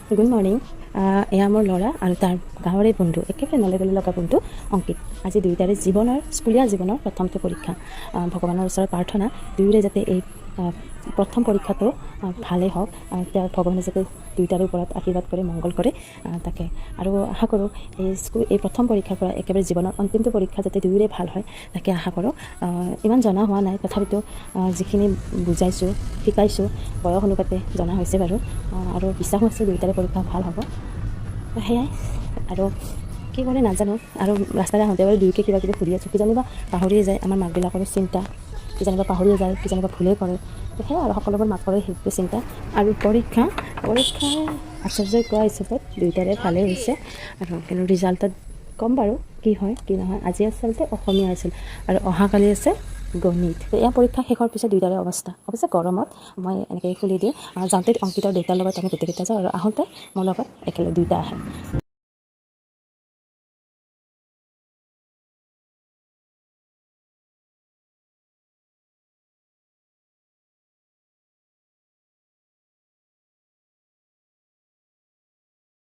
Good morning. এয়া মোৰ ল'ৰা আৰু তাৰ গাঁৱৰে বন্ধু, একেবাৰে নলে গলে লগা বন্ধু অংকিত। আজি দুয়োটাৰে জীৱনৰ, স্কুলীয়া জীৱনৰ প্ৰথমটো পৰীক্ষা। ভগৱানৰ ওচৰত প্ৰাৰ্থনা, দুয়োৰে যাতে এই প্ৰথম পৰীক্ষাটো ভালেই হওক, তেওঁ ভগৱানে যাতে দুয়োটাৰে ওপৰত আশীৰ্বাদ কৰে, মংগল কৰে, তাকে আৰু আশা কৰোঁ। এই স্কুল, এই প্ৰথম পৰীক্ষাৰ পৰা একেবাৰে জীৱনৰ অন্তিমটো পৰীক্ষা যাতে দুয়োৰে ভাল হয়, তাকে আশা কৰোঁ। ইমান জনা হোৱা নাই, তথাপিতো যিখিনি বুজাইছোঁ, শিকাইছোঁ, বয়স অনুপাতে জনা হৈছে বাৰু। আৰু বিশ্বাসো আছে দুয়োটাৰে পৰীক্ষা ভাল হ'ব। সেয়াই আৰু কি কৰে নাজানো। আৰু ৰাস্তাৰে আহোঁতে বাৰু দুয়োকে কিবা কিবি সুধি আছোঁ, কিজানিবা পাহৰিয়ে যায়। আমাৰ মাকবিলাকৰো চিন্তা, কিজানিবা পাহৰিয়ে যায়, কিজানিবা ভুলেই কৰে। তো সেয়াই আৰু সকলোবোৰ মাকৰে সেইটো চিন্তা। আৰু পৰীক্ষা পৰীক্ষা আচাৰ্যই কোৱা হিচাপত দুয়োটাৰে ভালেই হৈছে আৰু কিন্তু ৰিজাল্টত ক'ম বাৰু কি হয় কি নহয়। আজি আচলতে অসমীয়া আছিল আৰু অহাকালি আছে গণিত। এয়া পৰীক্ষা শেষৰ পিছত দুয়োটাৰে অৱস্থা। অৱশ্যে গৰমত মই এনেকৈ খুলি দিওঁ। যাওঁতে অংকিতৰ দেউতাৰ লগত আমি গোটেইকেইটা যাওঁ আৰু আহোঁতে মোৰ লগত একেলগে দুয়োটা আহে।